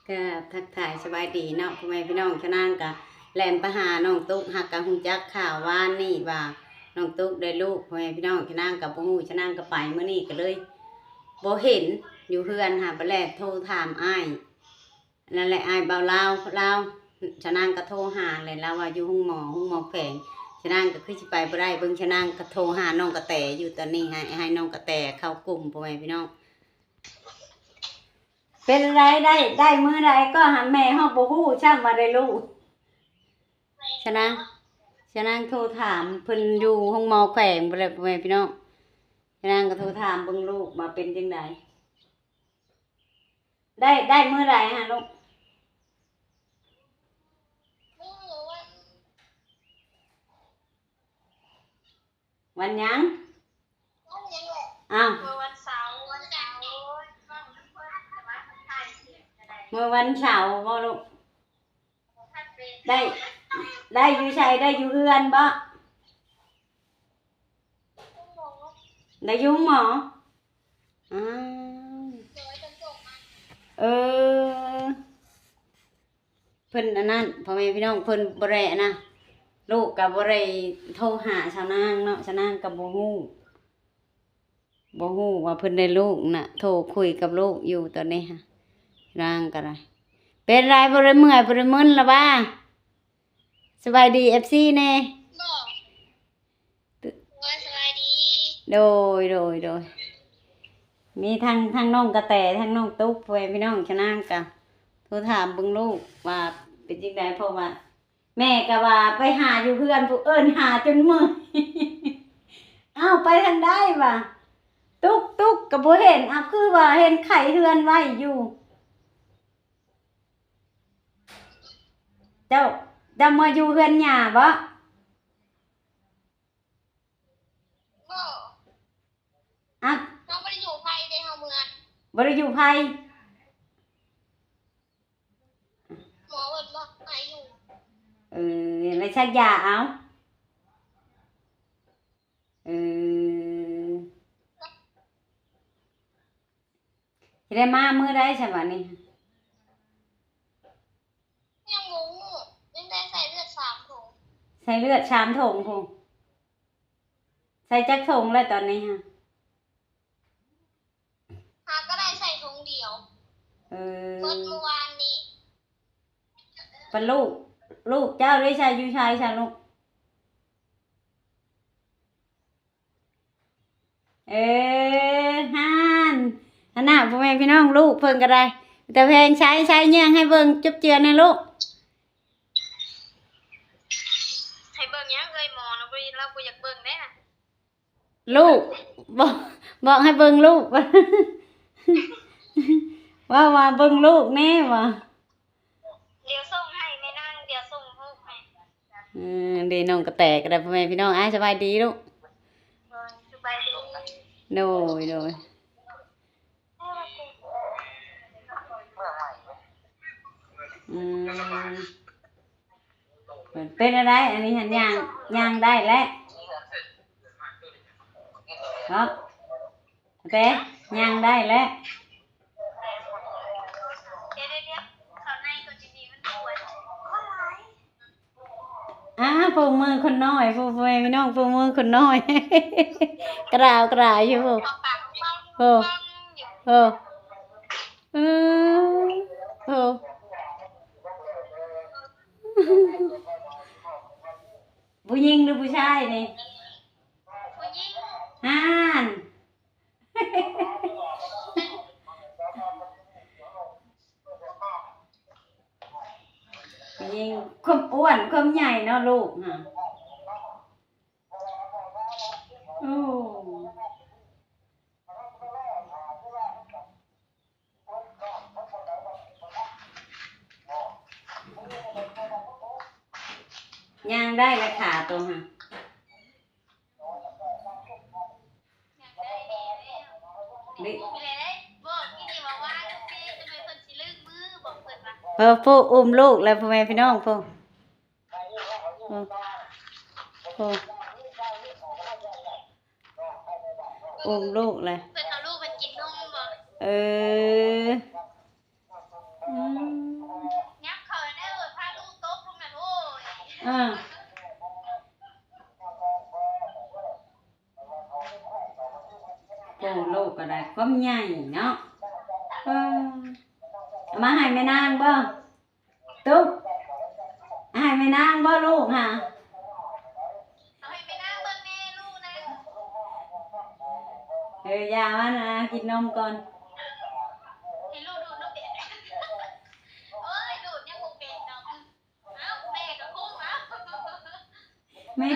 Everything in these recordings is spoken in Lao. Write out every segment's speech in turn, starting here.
ກະທັກທາຍສະບາຍດີເນາະ ພໍ່ແມ່ພີ່ນ້ອງ. ຊະນາງກະແລ່ນໄປຫານ້ອງຕຸກ ຫາກະຮູ້ຈັກຂ່າວວານນີ້ວ່ານ້ອງຕຸກໄດ້ລູກ ພໍ່ແມ່ພີ່ນ້ອງ. ຊະນາງກະບໍ່ຮູ້ ຊະນາງກະໄປມື້ນີ້ກະເລີຍບໍ່ເຫັນຢູ່ເຮືອນ ຫາໄປແລ້ວໂທຖາມອ້າຍ ນັ້ນແຫຼະ ອ້າຍບ່າວລາວ ລາວ ຊະນາງກະໂທຫາແຫຼະ ລາວວ່າຢູ່ໂຮງໝໍ ໂຮງໝໍແຂວງ. ຊະນາງກະຄືຊິໄປບໍ່ໄດ້ ເບິ່ງ ຊະນາງກະໂທຫານ້ອງກະແຕຢູ່ຕອນນີ້ ໃຫ້ ໃຫ້ນ້ອງກະແຕເຂົ້າກຸ່ມ ພໍ່ແມ່ພີ່ນ້ອງ. ເປັນໃດ ໄດ້ ໄດ້ມື້ໃດກໍຫາ ແມ່ເຮົາບໍ່ຮູ້ຊ້ຳວ່າໄດ້ລູກ. ຊະນາງ ຊະນາງໂທຖາມເພິ່ນຢູ່ໂຮງໝໍແຂວງພຸ້ນແຫຼະ ພໍ່ແມ່ພີ່ນ້ອງ. ຊະນາງກໍໂທຖາມເບິ່ງລູກວ່າເປັນຈັ່ງໃດ ໄດ້ ໄດ້ມື້ໃດຫັ້ນລູກ? ວັນຫຍັງ? ອ້າວ ມື້ວັນເສົາ ວັນເສົາ ມື້ວັນເສົາບໍລູກ? ໄດ້ ໄດ້ຢູ່ໃສ? ໄດ້ຢູ່ເຮືອນບໍ? ໄດ້ຢູ່ໂຮງໝໍ? ອ້າວ ເອີ ເພິ່ນອັນນັ້ນ ພໍ່ແມ່ພີ່ນ້ອງ ເພິ່ນບໍ່ໄດ້ອັນນະ ລູກກໍບໍ່ໄດ້ໂທຫາຊາວນາງເນາະ ຊາວນາງກໍບໍ່ຮູ້ ບໍ່ຮູ້ວ່າເພິ່ນໄດ້ລູກນະ ໂທຄຸຍກັບລູກຢູ່ຕອນນີ້ຫະ ນາງກໍໄດ້. ເປັນໃດ ບໍ່ໄດ້ເມື່ອຍ ບໍ່ໄດ້ມຶນລະຫວາ? ສະບາຍດີເອັຟຊີແດ່. ໂດຍ ສະບາຍດີ. ໂດຍ ໂດຍ ໂດຍ ມີທັງ ທັງນ້ອງກະແຕ ທັງນ້ອງຕຸກ ພໍ່ແມ່ພີ່ນ້ອງ. ຊະນາງກະໂທຖາມເບິ່ງລູກວ່າເປັນຈັ່ງໃດ ເພາະວ່າແມ່ກະວ່າໄປຫາຢູ່ເຮືອນພຸ້ນ ເອີ້ນຫາຈົນເມື່ອຍ. ອ້າວ ໄປທາງໃດຫວາ? ຕຸກ ຕຸກ ກະບໍ່ເຫັນ. ອ້າວ ຄືວ່າເຫັນໄຂເຮືອນໄວ້ຢູ່. ເຈົ້າ ເຈົ້າເມືອຢູ່ເຮືອນຍ່າບໍ? ບໍ່ ອະ ເຮົາບໍ່ໄດ້ຢູ່ໄພເດ້ ເຮົາເມືອ ບໍ່ໄດ້ຢູ່ໄພ. ໝໍເພິ່ນບໍ່ໃຫ້ຢູ່. ເອີ ແລ້ວສັກຢາເອົາ. ເອີ ຊິໄດ້ມາມື້ໃດຊະບາດນີ້? ຍັງບໍ່ຮູ້ ຍັງໄດ້ໃສ່ເລືອດສາມຖົງ. ໃສ່ເລືອດສາມຖົງພຸ້ນ. ໃສ່ຈັກຖົງແລ້ວຕອນນີ້ຫະ? ຫາກໍໄດ້ໃສ່ຖົງດຽວ. ເອີ ເບິດມື້ວານນີ້. ປະລູກ ລູກເຈົ້າໄດ້ໃສ່ຢູ່ໃສຊະລູກ? ເອີ ຫັ້ນ ຫັ້ນນະ ພໍ່ແມ່ພີ່ນ້ອງ ລູກເພິ່ນກໍໄດ້ ແຕ່ແພງໃຊ້ ໃຊ້ແຍງໃຫ້ເບິ່ງ ຈຸບເຈືອແດ່ລູກ. ໃຫ້ເບິ່ງຫຍັງເອີຍ ໝໍນະ ບໍ່ ລາວບໍ່ຢາກເບິ່ງເດ້ນະ. ລູກ ບອກ ບອກໃຫ້ເບິ່ງລູກ ເວົ້າວ່າເບິ່ງລູກແດ່ວ່າ. ດຽວສົ່ງໃຫ້ແມ່ນາງ ດຽວສົ່ງຮູບໃຫ້. ເອີ ເດ ນ້ອງກະແຕກໍໄດ້ ພໍ່ແມ່ພີ່ນ້ອງ. ອ້າຍ ສະບາຍດີລູກ. ໂດຍ ສະບາຍດີ. ໂດຍ ໂດຍ. ອືມ ເປັນ ເປັນແນວໃດ? ອັນນີ້ຫັ້ນຍ່າງ ຍ່າງໄດ້ແລ້ວເນາະ ແຕ່ຍ່າງໄດ້ແລ້ວ. ດຽວໆໆ ເຂົ້າໃນກໍຈະມີມັນປວດ. ອ້າ ໂພມືຄົນນ້ອຍ ໂພ ພໍ່ແມ່ພີ່ນ້ອງ ໂພມືຄົນນ້ອຍ ກະດາວກະດາວຢູ່ ໂພ ເຂົ້າປາກເບົາ ໂພ ເບົາຢູ່ ໂພ ເອີ ໂພ ຜູ້ຍິງຫຼືຜູ້ຊາຍນີ້? ຜູ້ຍິງ. ຫັ້ນ ຍິງຄວາມອ້ວນຄວາມໃຫຍ່ເນາະລູກຫະ. ໂອ້ ຍ່າງໄດ້ລະຂາໂຕຫະ. ເອີ ຜູ້ອຸ້ມລູກແລ້ວ ພໍ່ແມ່ພີ່ນ້ອງ ຜູ້ ຜູ້ອຸ້ມລູກແລ້ວ. ເອີ ອືມ. ໃຫຍ່ເນາະ. ເອີ ເອົາມາໃຫ້ແມ່ນາງບໍ່? ຕຸກ ໃຫ້ແມ່ນາງບໍ່ລູກຫາ? ເອົາໃຫ້ແມ່ນາງເບິ່ງແນ່ລູກນະ. ເອີ ຢ່າມັນ ອາ ກິນນົມກ່ອນ. ໃຫ້ລູກດູດນົມ. ໂອ້ຍ ດູດຍັງບໍ່ເປັນດອກ. ເອົ້າ ແມ່ກໍຄຸມເອົາ. ແມ່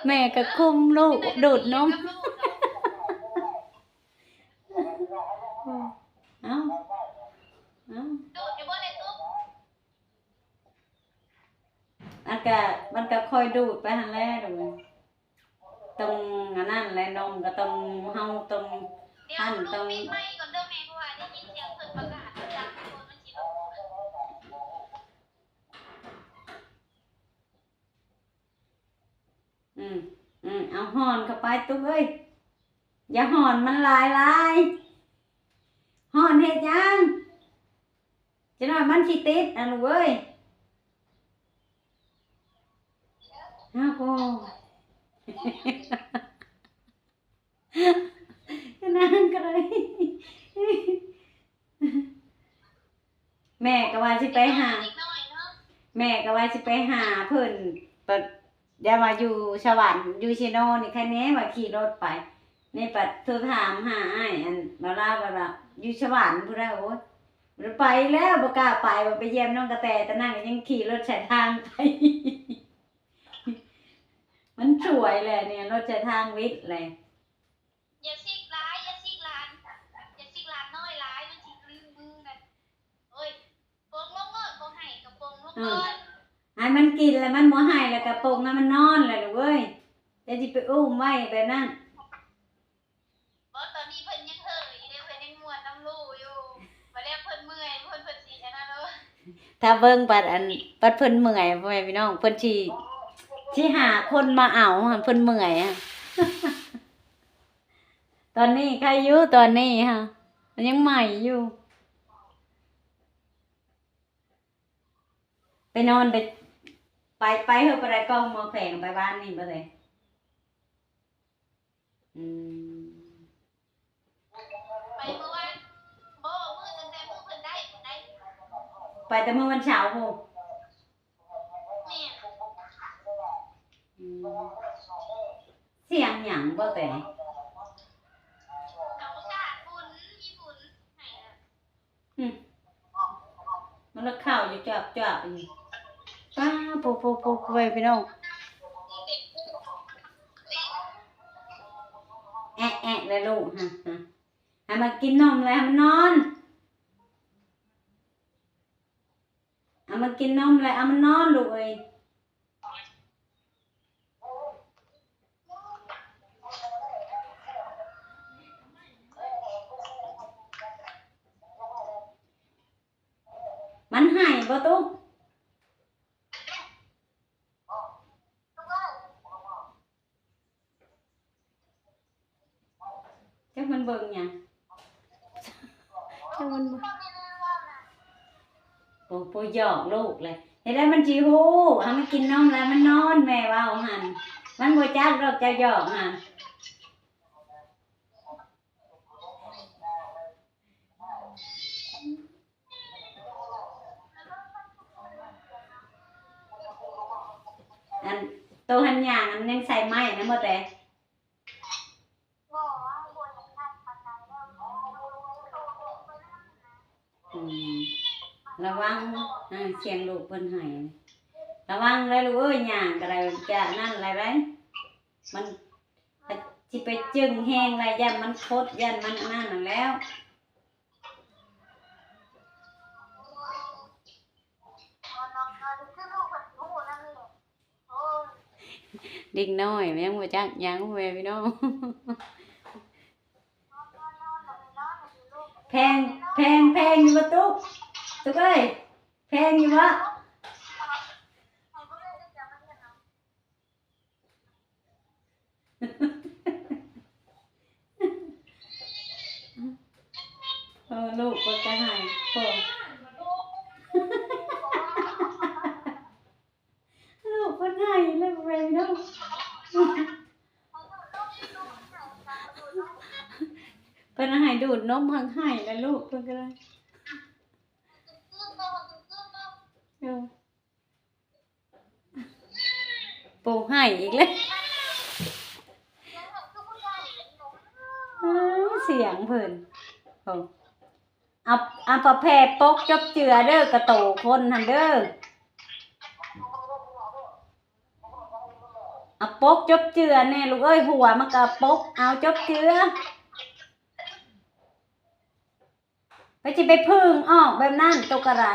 ແມ່ກໍຄຸມລູກດູດນົມ. ເອົ້າ ເອົ້າ ດູດຢູ່ບໍ່ໄດ້ຕຸກ? ອັນກະ ມັນກະຄ່ອຍດູດໄປຫັ້ນແຫຼະລູກ. ຕ້ອງອັນນັ້ນແຫຼະ ນົມກໍຕ້ອງ ເຮົາຕ້ອງ ດຽວ ອັນ ລູກ ຕ້ອງ ປິດໄມກ່ອນເດີແມ່ ເພາະວ່າໄດ້ຍິນສຽງເພິ່ນປະກາດວ່າຈັກຄົນມັນຊິລົງ. ອືມ ອືມ ເອົາ ຮ່ອນເຂົ້າໄປຕຸກເອີຍ. ຢ່າຮ່ອນມັນຫຼາຍໆ. ຮ່ອນເຮັດຫຍັງ? ຈັກໜ້ອຍມັນຊິຕິດນະລູກເອີຍ. ເອົາ ໂອ້ ນາງກໍໄດ້. ແມ່ກໍວ່າຊິໄປຫາ ເດັກນ້ອຍເນາະ ແມ່ກໍວ່າຊິໄປຫາເພິ່ນ ບັດ ຢ່າວ່າຢູ່ສະຫວັນ ຢູ່ເຊໂນນີ້ ໃຄແນ່ວ່າຂີ່ລົດໄປ. ນີ້ບັດໂທຖາມຫາອ້າຍ ອັນ ລາວລາວ ບັດວ່າຢູ່ສະຫວັນພຸ້ນນະ. ໂອ້ຍ ບໍ່ໄປແລ້ວ ບໍ່ກ້າໄປ ວ່າໄປຢ້ຽມນ້ອງກະແຕ ຕອນນັ້ນກໍຍັງຂີ່ລົດສາຍທາງໄປ. ມັນສວຍແຫຼະນີ້ ລົດສາຍທາງວິດແຫຼະ. ຢ່າຊິກຫຼາຍ ຢ່າຊິກຫຼານ ຢ່າຊິກຫຼານນ້ອຍຫຼາຍ ມັນຊິລືມມືນະ. ໂອ້ຍ ປົງລົງໂລດ ບໍ່ໃຫ້ກໍປົງລົງ ເອີ ໂລດ. ໃຫ້ມັນກິນແລ້ວມັນບໍ່ໃຫ້ ແລ້ວກໍປົງໃຫ້ມັນນອນແຫຼະລູກເອີຍ. ຢ່າຊິໄປອຸ້ມໄວ້ແບບນັ້ນ. ບໍ່ ຕອນນີ້ເພິ່ນຍັງເຫີຢູ່ເດ້ ເພິ່ນຍັງມ່ວນນຳລູກຢູ່. ບັດແລ້ວເພິ່ນເມື່ອຍ ເພິ່ນ ເພິ່ນຊິອັນນັ້ນໂລດ. ຖ້າເບິ່ງບັດອັນ ບັດເພິ່ນເມື່ອຍ ພໍ່ແມ່ພີ່ນ້ອງ ເພິ່ນຊິ ຊິຫາຄົນມາເອົາ ເພິ່ນເມື່ອຍ. ຕອນນີ້ໃຄຢູ່ ຕອນນີ້ຫະ ມັນຍັງໃໝ່ຢູ່. ໄປນອນ ໄປ ໄປ ໄປເຮີ ໄປໄດ້ກ່ອງໝໍ້ແຂວງ ໄປວານນີ້ບໍ່ເລີຍ? ອືມ ໄປມື້ວານ ບໍ່ ມື້ ຕັ້ງແຕ່ມື້ເພິ່ນໄດ້ພຸ້ນໃດ໋. ໄປແຕ່ມື້ວັນເສົາພຸ້ນ. ແມ່ນ. ອືມ ສຽງຫຍັງບໍ່ແຕ? ອາກາດຝົນ ມີຝົນໃຫ້ນະ. ອືມ ມັນລະເຂົ້າຢູ່ຈອບໆຢູ່. ປ້າ ໂພໆໆ ພໍ່ແມ່ພີ່ນ້ອງ ແອະໆ ແລ້ວລູກ ຫະ ຫະ ໃຫ້ມັນກິນນົມແລ້ວໃຫ້ມັນນອນ. ເອົາມາກິນນົມແລ້ວເອົາມັນນອນລູກເອີຍ. ມັນໄຫ້ບໍ່ຕຸກ? ຈັກມັນເບິ່ງຫຍັງ ຈັກມັນເບິ່ງ ໂອ້ ບໍ່ຢອກລູກແຫຼະ ເຮັດໃດມັນຊິຮູ້ ໃຫ້ມັນກິນນົມແລ້ວມັນນອນ ແມ່ເວົ້າຫັ້ນ ມັນບໍ່ຈັກດອກ ເຈົ້າຢອກຫັ້ນ. ອັນໂຕຫັ້ນຍ່າງ ມັນຍັງໃສ່ໄມ້ນຳບໍ່ແຕ? ອືມ ລະວັງ ເອີ ສຽງລູກເພິ່ນໄຫ້ ລະວັງເດີລູກເອີຍ ຍ່າງກໍໄດ້ ຈະນັ້ນແຫຼະໄດ໋ ມັນ ຊິໄປຈຶງແຮງຫຼາຍ ຢ້ານມັນຄົດ ຢ້ານມັນອັນນັ້ນຫັ້ນແລ້ວ. ເດັກນ້ອຍມັນຍັງບໍ່ຈັກຫຍັງ ພໍ່ແມ່ພີ່ນ້ອງ. ແພງ ແພງ ແພງຢູ່ບໍ່ຕຸກ? ຕຸກເອີຍ ແພງຢູ່ບໍ່? ເອີ ລູກເພິ່ນກະໄຫ້ ໂອ້ ລູກເພິ່ນໄຫ້ແລ້ວ ເພິ່ນໄຫ້ ດູດນົມຫັ້ນໄຫ້ແລ້ວລູກເພິ່ນກໍໄດ້ ເອີ ປູໄຫ້ອີກແລ້ວ ເອີ ສຽງເພິ່ນ ໂອ້ ເອົາ ເອົາຜ້າແຜ່ປົກຈົບເຈືອເດີ ກະໂຕຄົນຫັ້ນເດີ ເອົາປົກຈົບເຈືອແດ່ລູກເອີຍ ຫົວມັນກະປົກເອົາຈົບເຈືອ ໄປຊິໄປຜຶ່ງອອກແບບນັ້ນ ໂຕກະໄດ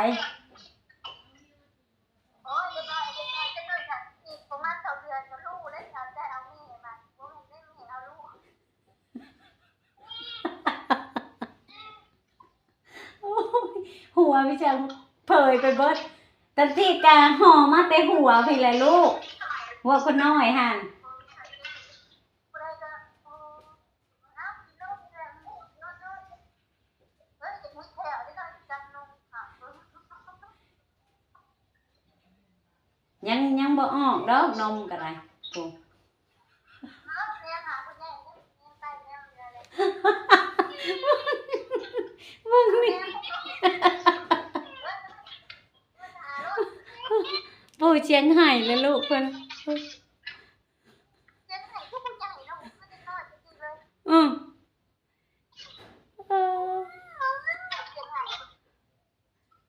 ໂອ້ຍ ຈັກໜ້ອຍ ຈັກໜ້ອຍ ຈັກໜ້ອຍກະອີກປະມານສອງເດືອນກະຮູ້ແລ້ວ ເອົາແຕ່ເອົາແມ່ມາ ບໍ່ແມ່ນແມ່ເອົາລູກ ໂອ້ຍ ຫົວມີຫຍັງເຜີຍໄປເບິດ ຕັນທີກະຫໍ່ມາແຕ່ຫົວພີ້ແຫຼະລູກ ຫົວຄົນນ້ອຍຫັ້ນ ຍັງ ຍັງບໍ່ອອກດອກນົມກະໄດ້ ໂອ້ ເບິ່ງນີ້ ໂອ້ ສຽງໄຫ້ແລ້ວລູກເພິ່ນ ອື ເອີ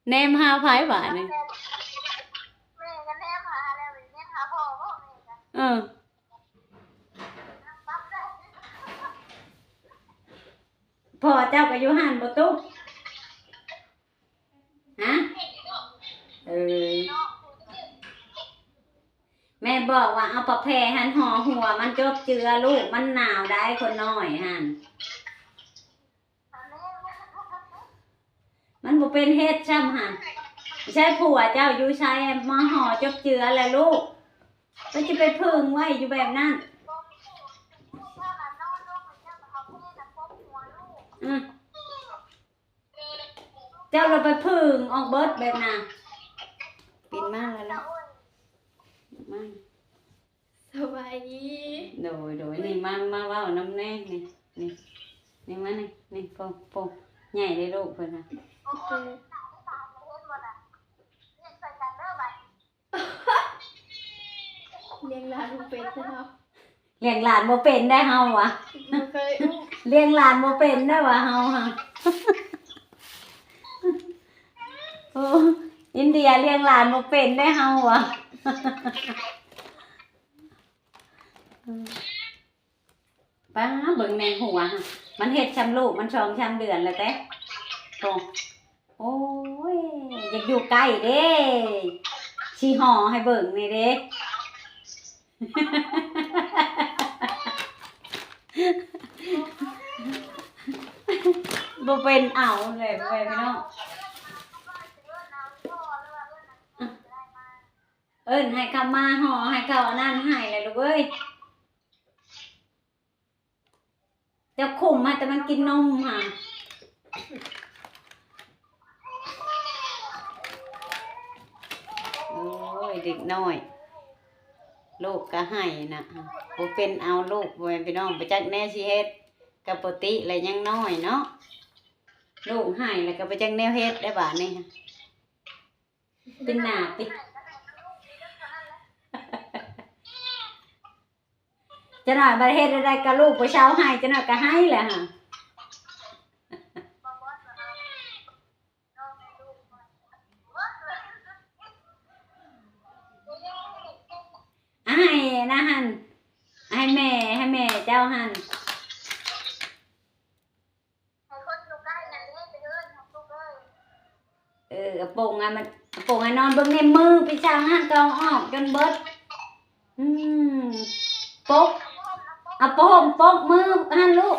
ແນມຫາໃຜບາດນີ້ ແມ່ກໍແນມຫາແລ້ວ ແນມຫາພໍ່ບໍ່ແມ່ກໍ ເອີ ພໍ່ເຈົ້າກໍຢູ່ຫັ້ນບໍ່ຕຸ ຮະ ເອີ ແມ່ບອກວ່າເອົາຜ້າແຜ່ຫັ້ນຫໍ່ຫົວມັນຈົບເຈືອລູກ ມັນໜາວໄດ໋ ຄົນນ້ອຍຫັ້ນ ມັນບໍ່ເປັນເຮັດຊ້ຳຫັ້ນ ໃຊ້ຜົວເຈົ້າຢູ່ໃສ ມາຫໍ່ຈົບເຈືອແຫຼະລູກ ເຈົ້າຊິໄປຜຶ່ງໄວ້ຢູ່ແບບນັ້ນ ອື ເຈົ້າລະໄປຜຶ່ງອອກເບິດແບບນັ້ນ ປິ່ນມາແລ້ວລະ ມາ ສະບາຍດີ ໂດຍ ໂດຍ ນີ້ມາ ມາເວົ້ານຳແດ່ ນີ້ ນີ້ ນີ້ມານີ້ ນີ້ ໂພ ໂພ ໃຫຍ່ເດ້ລູກເພິ່ນນະ ໂອເຄ ລ້ຽງຫຼານບໍ່ເປັນເນາະ ລ້ຽງຫຼານບໍ່ເປັນໄດ໋ເຮົາຫວາ ບໍ່ເຄີຍອຸ້ມ ລ້ຽງຫຼານບໍ່ເປັນໄດ໋ຫວາເຮົາຫະ ໂອ້ ອິນເດຍລ້ຽງຫຼານບໍ່ເປັນໄດ໋ເຮົາຫວາ ປ້າ ເບິ່ງແນ່ຫົວ ມັນເຮັດຊ່ຳລູກມັນສອງສາມເດືອນແລ້ວແຕະ ໂອ້ ໂອ້ຍ ຢາກຢູ່ໃກ້ເດ້ ຊິຫໍ່ໃຫ້ເບິ່ງນີ້ເດ້ ບໍ່ເປັນເອົາແຫຼະ ພໍ່ແມ່ພີ່ນ້ອງ ເອີ້ນໃຫ້ເຂົາມາຫໍ່ ໃຫ້ເຂົາອັນນັ້ນໃຫ້ແຫຼະລູກເອີຍ ເຈົ້າຄຸມໃຫ້ແຕ່ມັນກິນນົມຫາ ໂອ້ຍ ເດັກນ້ອຍ ລູກກະໄຫ້ນະ ບໍ່ເປັນເອົາລູກ ພໍ່ແມ່ພີ່ນ້ອງ ບໍ່ຈັກແນວຊິເຮັດ ກະປົກກະຕິແຫຼະ ຍັງນ້ອຍເນາະ ລູກໄຫ້ແລ້ວກະບໍ່ຈັກແນວເຮັດໄດ໋ບາດນີ້ ເປັນໜ້າຕິ ຈັກໜ້ອຍບາດເຮັດແນວໃດກະລູກບໍ່ເຊົາໄຫ້ ຈັກໜ້ອຍກະໄຫ້ແຫຼະຫະ ໃຫ້ນະຫັ້ນ ໃຫ້ແມ່ ໃຫ້ແມ່ເຈົ້າຫັ້ນ. ໃຫ້ຄົນຢູ່ໃກ້ນັ້ນເດ້ໄປເອີ້ນລູກເອີຍ. ເອີ ອາປົງອະ ມັນ ອາປົງອະ ນອນເບິ່ງແນ່ ມືໄປຊ່າງຫັ້ນ ຕ້ອງອອກຈົນເບິດ. ອືມ ປົກ ເອົາຜ້າຫົ່ມປົກມືຫັ້ນລູກ.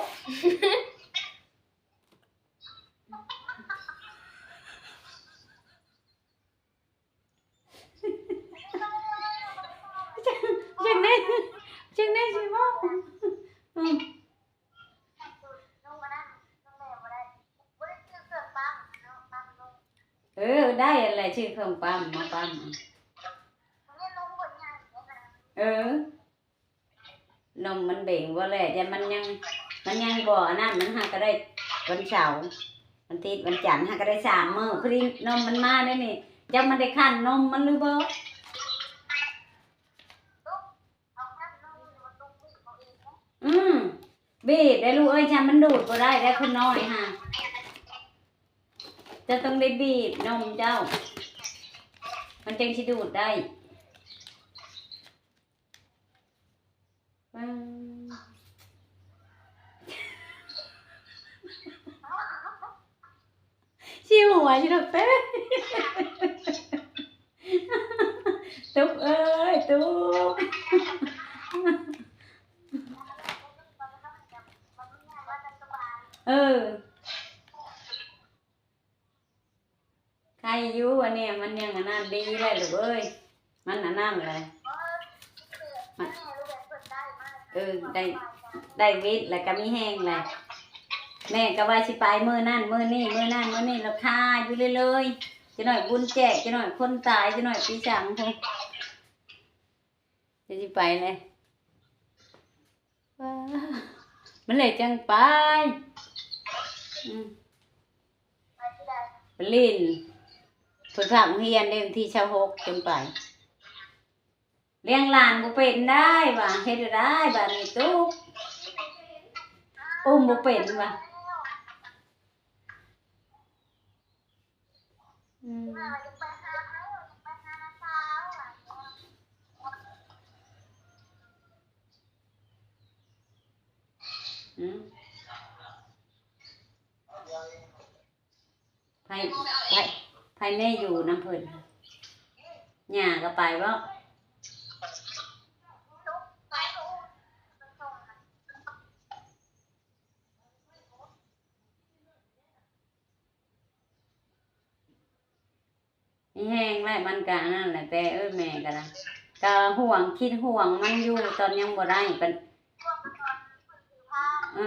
ຈັ່ງໃດ ຈັ່ງໃດຊິເວົ້າ. ອືມ ເອີ ໄດ້ຫັ້ນແຫຼະ ຊື້ເຄື່ອງປ້ຳມາປ້ຳ. ເອີ ນົມມັນເບັງບໍ່ແຫຼະ ຢ້ານມັນຍັງ ມັນຍັງບໍ່ອັນນັ້ນ ມັນຫາກະໄດ້ ວັນເສົາ ວັນທິດ ວັນຈັນ ຫາກະໄດ້ສາມມື້. ພໍດີນົມມັນມາໄດ໋ນີ້. ຈັກມັນໄດ້ຄັ້ນນົມມັນຫຼືບໍ່? ອືມ ບີບໄດ້ລູກເອີຍ, ຊັ້ນມັນດູດບໍ່ໄດ້ໄດ໋ ຄົນນ້ອຍຫາ. ເຈົ້າຕ້ອງໄດ້ບີບນົມເຈົ້າ ມັນຈັ່ງຊິດູດໄດ້. ວ້າ ຊິຫົວຢູ່ດອກເຕີ. ຕຸກເອີຍ ຕຸກ. ເອີ ໄຄຢູ່ ອັນນີ້ມັນຍັງອັນນັ້ນດີແລ້ວລູກເອີຍ. ມັນອັນນັ້ນແຫຼະ ມັນ ເອີ ໄດ້ ໄດ້ວິດແລ້ວກະມີແຮງແຫຼະ. ແມ່ກະວ່າຊິໄປມື້ນັ້ນມື້ນີ້ ມື້ນັ້ນມື້ນີ້ ແລ້ວຄາຢູ່ເລື້ອຍໆ. ຈັກໜ້ອຍບຸນແຈກ ຈັກໜ້ອຍຄົນຕາຍ ຈັກໜ້ອຍປີສັງພຸ້ນ ຈະຊິໄປແຫຼະ. ວ້າ ມື້ໃດຈັ່ງໄປ? ອືມ ໄປຫຼິ້ນ ເພິ່ນພາກໂຮງຮຽນເດ້ ວັນທີຊາວຫົກຈັ່ງໄປ. ລ້ຽງຫຼານບໍ່ເປັນໄດ໋ຫວາ ເຮັດແນວໃດບາດນີ້ຕຸກ? ອຸ້ມບໍ່ເປັນຫວາ. ອືມ ອືມ ໃຜ ໃຜ ໃຜແນ່ຢູ່ນຳເພິ່ນ? ຍ່າກໍໄປບໍ? ມີແຮງແຫຼະ ມັນກະອັນນັ້ນແຫຼະ ແຕ່ ເອີ ແມ່ກະ ກະຫ່ວງ ຄິດຫ່ວງມັນຢູ່ ຕອນຍັງບໍ່ໄດ້ ປານ ເອີ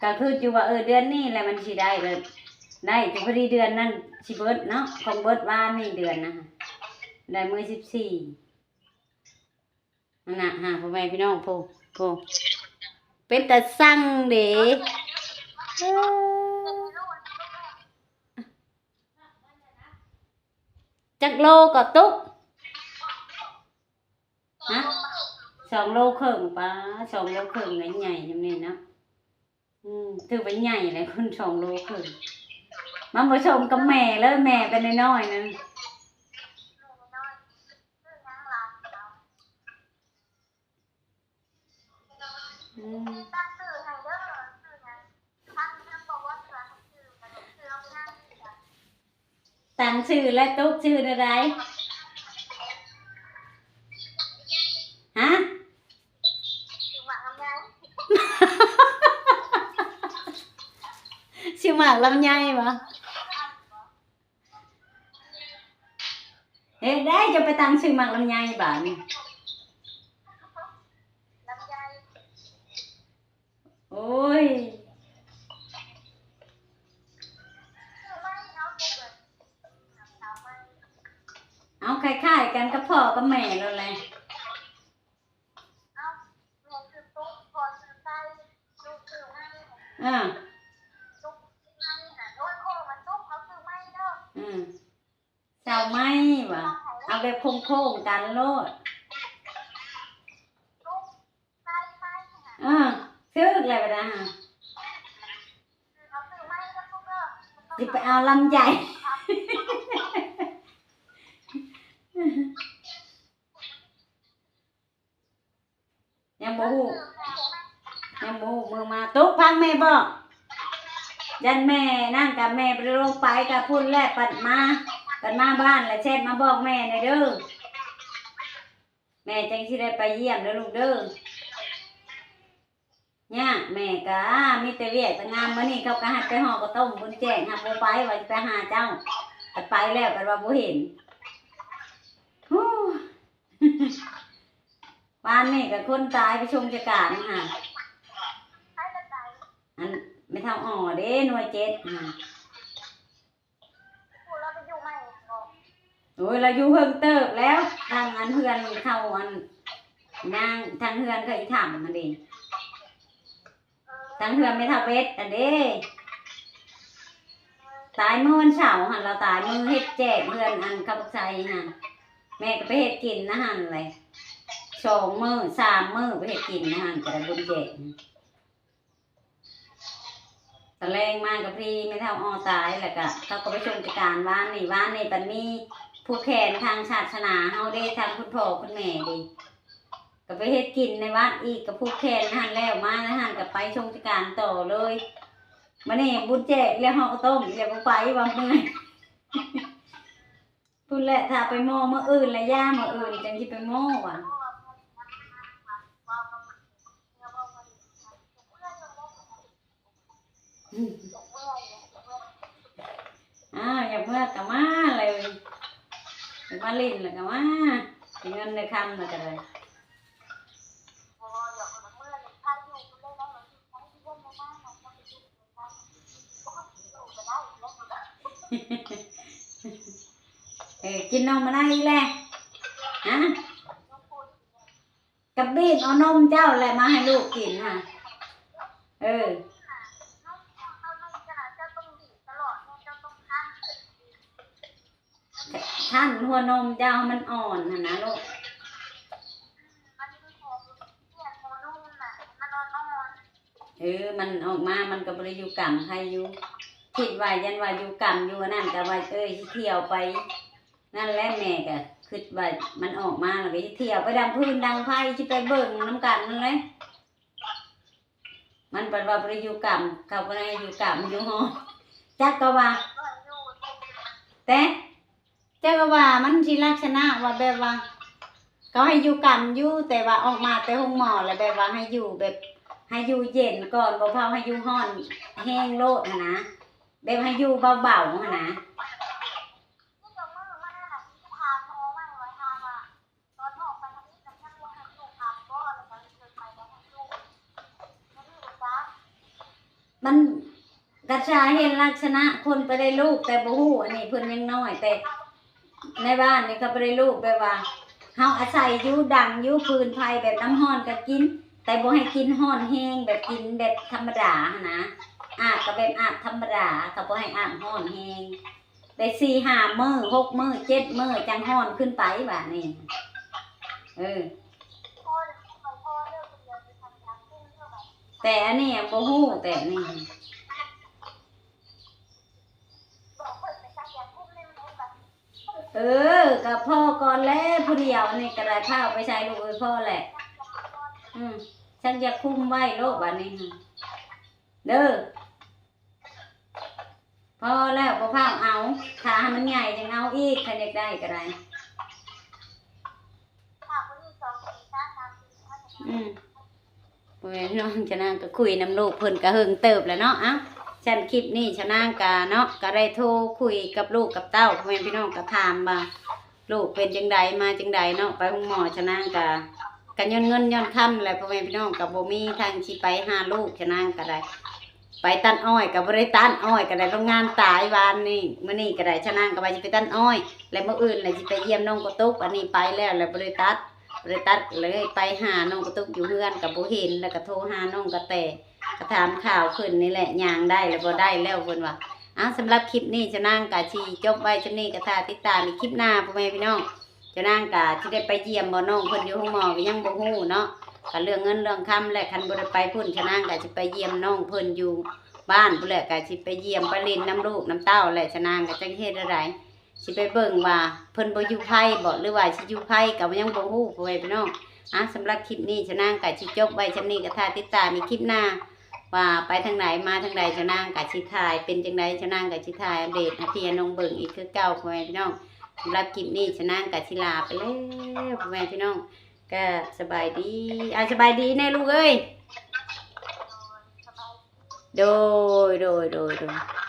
ກະຄິດຢູ່ວ່າ ເອີ ເດືອນນີ້ແຫຼະມັນຊິໄດ້ ແບບ ໄດ້ ກະພໍດີເດືອນນັ້ນຊິເບິດເນາະ ຂອງເບິດວານນີ້ເດືອນນະ ໄດ້ມື້ສິບສີ່. ຫັ້ນນະ ຫາ ພໍ່ແມ່ພີ່ນ້ອງ ໂພ ໂພ ເປັນຕາຊັງເດ ເອີ ຈັກໂລກໍຕຸກ? ຮະ? ສອງໂລເຄິ່ງ ປາ ສອງໂລເຄິ່ງ ໃຫຍ່ສ່ຳນີ້ເນາະ. ອືມ ຖືວ່າໃຫຍ່ແຫຼະ ຄົນສອງໂລເຄິ່ງ ມັນບໍ່ສົມກັບແມ່ເລີຍ ແມ່ເປັນນ້ອຍໆ ໜຶ່ງ. ອືມ ຕັ້ງຊື່ແລ້ວ ຕຸກ ຊື່ແນວໃດ? ຮະ? ຊື່ໝາກລຳໄຍຫວາ? ເຮັດໄດ້ ຈະໄປຕັ້ງຊື່ໝາກລຳໄຍບາດນີ້. ໂອ້ຍ ເອົາ ຄ້າຍໆ ກັນກັບພໍ່ກັບແມ່ໂລດແຫຼະ. ເອີ ອືມ ເສົາໄມ້ຫວາ ເອົາແບບໂຄ້ງໆ ກັນໂລດ. ເອີ ຖືກແລ້ວບາດນີ້ຫາ ຊິໄປເອົາລຳໄຍ. ຍັງບໍ່ຮູ້ ຍັງບໍ່ຮູ້ມື້ມາ. ຕຸກ ຟັງແມ່ບອກ ຢ້ານແມ່ນັ້ນກະ ແມ່ບໍ່ໄດ້ລົງໄປກະພຸ້ນແຫຼະ ປັດມາ ປັດມາບ້ານແລ້ວແຊັດມາບອກແມ່ແດ່ເດີ. ແມ່ຈັ່ງຊິໄດ້ໄປຢ້ຽມເດີລູກເດີ. ຍາກ ແມ່ກະມີແຕ່ວຽກແຕ່ງານ. ມື້ນີ້ເຂົາກະໃຫ້ໄປຫໍ່ເຂົ້າຕົ້ມບຸນແຈກ ຫາບໍ່ໄປ ວ່າຊິໄປຫາເຈົ້າ ບັດໄປແລ້ວ ບັດວ່າບໍ່ເຫັນ. ໂອ້ ວານນີ້ກະຄົນຕາຍໄປຊົງຈະການຫັ້ນ ອັນແມ່ເຖົ້າອໍເດ້ ໜ່ວຍເຈັດຫັ້ນ. ໂອ້ຍ ລາວຢູ່ເຫິງເຕີບແລ້ວ ທາງອັນເຮືອນເຂົາ ອັນນາງ ທາງເຮືອນເຂົາອີ່ຖຳຫັ້ນເດ້. ທາງເຮືອນແມ່ເຖົ້າເບັດຫັ້ນເດ້ ຕາຍມື້ວັນເສົາຫັ້ນ ລາວຕາຍມື້ເຮັດແຈກເຮືອນອັນເຂົາບັກໄຊຫັ້ນ ແມ່ກໍໄປເຮັດກິນນະຫັ້ນແຫຼະ ສອງມື້ສາມມື້ໄປເຮັດກິນນະຫັ້ນ ກໍໄດ້ບຸນແຈກ. ຕອນແລງມາກໍພໍດີແມ່ເຖົ້າອໍຕາຍ ແລ້ວກໍເຂົາກໍໄປຊົງຈະການວານນີ້ ວານນີ້ບັດມີຜູກແຂນທາງສາສະໜາເຮົາເດ້ ທາງຄຸນພໍ່ຄຸນແມ່ເດ້ ກໍໄປເຮັດກິນໃນວັດອີກ ກໍຜູກແຂນຫັ້ນ ແລ້ວມາຫັ້ນກໍໄປຊົງຈະການຕໍ່ເລີຍ. ບັດນີ້ບຸນແຈກອີກແລ້ວ ຫໍ່ເຂົ້າຕົ້ມອີກແລ້ວ ບໍ່ໄປວ່າ ເມື່ອຍ. ພຸ້ນແຫຼະ ຖ້າໄປມໍ່ມື້ອື່ນລະ ຢ້ານມື້ອື່ນຈັ່ງຊິໄປມໍ່ວ່າ. ອ້າວ ຢາກເມືອກໍມາເລີຍ ຢາກມາຫຼິ້ນລະກໍມາ ໄດ້ເງິນໄດ້ຄຳລະກໍໄດ້. ເອີ ກິນນົມມານາອີກແລ້ວ ຮະ? ກໍບີບເອົານົມເຈົ້າແຫຼະມາໃຫ້ລູກກິນຫັ້ນ. ເອີ ຄັ້ນຫົວນົມເຈົ້າໃຫ້ມັນອ່ອນຫັ້ນນະລູກ. ເອີ ມັນອອກມາມັນກໍບໍ່ໄດ້ຢູ່ກຳ ໃຄຢູ່. ຄິດວ່າຢ້ານວ່າຢູ່ກຳຢູ່ອັນນັ້ນ ກໍວ່າ ເອີ ຊິທ່ຽວໄປນັ້ນແຫຼະ. ແມ່ກໍຄິດວ່າມັນອອກມາແລ້ວກໍຊິທ່ຽວໄປດັງຟືນດັງໄຟ ຊິໄປເບິ່ງນຳກັນນັ້ນແຫຼະ. ມັນບັດວ່າບໍ່ໄດ້ຢູ່ກຳ ເຂົາບໍ່ໄດ້ຢູ່ກຳຢູ່ຫໍ ຈັກກໍວ່າ ແຕ່ ຈັກກໍວ່າມັນຊິລັກສະນະວ່າແບບວ່າ ເຂົາໃຫ້ຢູ່ກຳຢູ່ ແຕ່ວ່າອອກມາແຕ່ໂຮງໝໍແລ້ວແບບວ່າໃຫ້ຢູ່ແບບ ໃຫ້ຢູ່ເຢັນກ່ອນ ບໍ່ພາວໃຫ້ຢູ່ຮ້ອນແຮງໂລດຫັ້ນນະ ແບບໃຫ້ຢູ່ເບົາໆຫັ້ນນະ. ມັນກະຊາເຫັນລັກສະນະຄົນໄປໄດ້ລູກແຕ່ບໍ່ຮູ້ ອັນນີ້ເພິ່ນຍັງນ້ອຍ ແຕ່ໃນບ້ານນີ້ເຂົາໄປໄດ້ລູກແບບວ່າ ເຮົາອາໄສຢູ່ດັງຢູ່ຟືນໄຟ ແບບນ້ຳຮ້ອນກໍກິນ ແຕ່ບໍ່ໃຫ້ກິນຮ້ອນແຮງ ແບບກິນແບບທຳມະດາຫັ້ນນະ ອາບກໍແບບອາບທຳມະດາ ເຂົາບໍ່ໃຫ້ອາບຮ້ອນແຮງ. ໄດ້ສີ່ຫ້າມື້ ຫົກມື້ ເຈັດມື້ ຈັ່ງຮ້ອນຂຶ້ນໄປບາດນີ້. ເອີ ແຕ່ອັນນີ້ຍັງບໍ່ຮູ້ ແຕ່ອັນນີ້ ເອີ ກໍພໍກ່ອນແຫຼະ ຜູ້ດຽວນີ້ກໍໄດ້ ພາໄປໃສ່ລູກເອີຍ ພໍແຫຼະ. ອືມ ສັກຢາຄຸມໄວ້ໂລດບາດນີ້ ເດີ. ພໍແລ້ວ ບໍ່ພາວເອົາ ຖ້າໃຫ້ມັນໃຫຍ່ຈັ່ງເອົາອີກ ຄັນຢາກໄດ້ກໍໄດ້. ອືມ ໂອ້ຍ ນ້ອງຊະນາງກໍຄຸຍນຳລູກເພິ່ນກໍເຫິງເຕີບແລ້ວເນາະ. ເອົ້າ ຊັ້ນຄລິບນີ້ຊະນາງກໍເນາະ ກໍໄດ້ໂທຄຸຍກັບລູກກັບເຕົ້າ ພໍ່ແມ່ພີ່ນ້ອງກໍຖາມວ່າ ລູກເປັນຈັ່ງໃດ ມາຈັ່ງໃດເນາະ ໄປໂຮງໝໍ. ຊະນາງກະ ກະຍ້ອນເງິນຍ້ອນຄຳແຫຼະ ພໍ່ແມ່ພີ່ນ້ອງ ກະບໍ່ມີທາງຊິໄປຫາລູກ. ຊະນາງກະໄດ້ໄປຕັດອ້ອຍ ກະບໍ່ໄດ້ຕັດອ້ອຍ ກະໄດ້ລົງງານຕາຍວານນີ້. ມື້ນີ້ກະໄດ້ ຊະນາງກະວ່າຊິໄປຕັດອ້ອຍ ແລະມື້ອື່ນແຫຼະຊິໄປຢ້ຽມນ້ອງກະຕຸກ. ອັນນີ້ໄປແລ້ວ ແລະບໍ່ໄດ້ຕັດ ບໍ່ໄດ້ຕັດ ເລີຍໄປຫານ້ອງກະຕຸກຢູ່ເຮືອນກະບໍ່ເຫັນ ແລ້ວກະໂທຫານ້ອງກະແຕ ກະຖາມຂ່າວເພິ່ນນີ້ແຫຼະ ຍ່າງໄດ້ແລ້ວບໍ່ໄດ້ແລ້ວ ເພິ່ນວ່າ. ເອົ້າ ສຳລັບຄລິບນີ້ຊະນາງກະຊິຈົບໄວ້ສ່ຳນີ້ ກະຖ້າຕິດຕາມອີກຄລິບໜ້າ ພໍ່ແມ່ພີ່ນ້ອງ. ຊະນາງກະຊິໄດ້ໄປຢ້ຽມບໍ່ນ້ອງເພິ່ນຢູ່ໂຮງໝໍກໍຍັງບໍ່ຮູ້ເນາະ ກະເລື່ອງເງິນເລື່ອງຄຳແຫຼະ. ຄັນບໍ່ໄດ້ໄປພຸ້ນ ຊະນາງກະຊິໄປຢ້ຽມນ້ອງເພິ່ນຢູ່ບ້ານພຸ້ນແຫຼະ ກະຊິໄປຢ້ຽມໄປຫຼິ້ນນຳລູກນຳເຕົ້າແຫຼະ. ຊະນາງກະຈັກເຮັດແນວໃດ ຊິໄປເບິ່ງວ່າເພິ່ນບໍ່ຢູ່ໃຜບໍ ຫຼືວ່າຊິຢູ່ໃຜກໍຍັງບໍ່ຮູ້ ພໍ່ແມ່ພີ່ນ້ອງ. ອ່າ ສຳລັບຄລິບນີ້ຊະນາງກໍຊິຈົບໄວ້ສ່ຳນີ້ ກໍຖ້າຕິດຕາມອີກຄລິບໜ້າ ວ່າໄປທາງໃດມາທາງໃດ ຊະນາງກໍຊິຖ່າຍເປັນຈັ່ງໃດ ຊະນາງກໍຊິຖ່າຍອັບເດດໃຫ້ພີ່ໃຫ້ນ້ອງເບິ່ງອີກຄືເກົ່າ ພໍ່ແມ່ພີ່ນ້ອງ. ສຳລັບຄລິບນີ້ຊະນາງກໍຊິລາໄປແລ້ວ ພໍ່ແມ່ພີ່ນ້ອງ ກໍສະບາຍດີ. ອ່າ ສະບາຍດີແນ່ລູກເອີຍ. ໂດຍ ໂດຍ ໂດຍ ໂດຍ.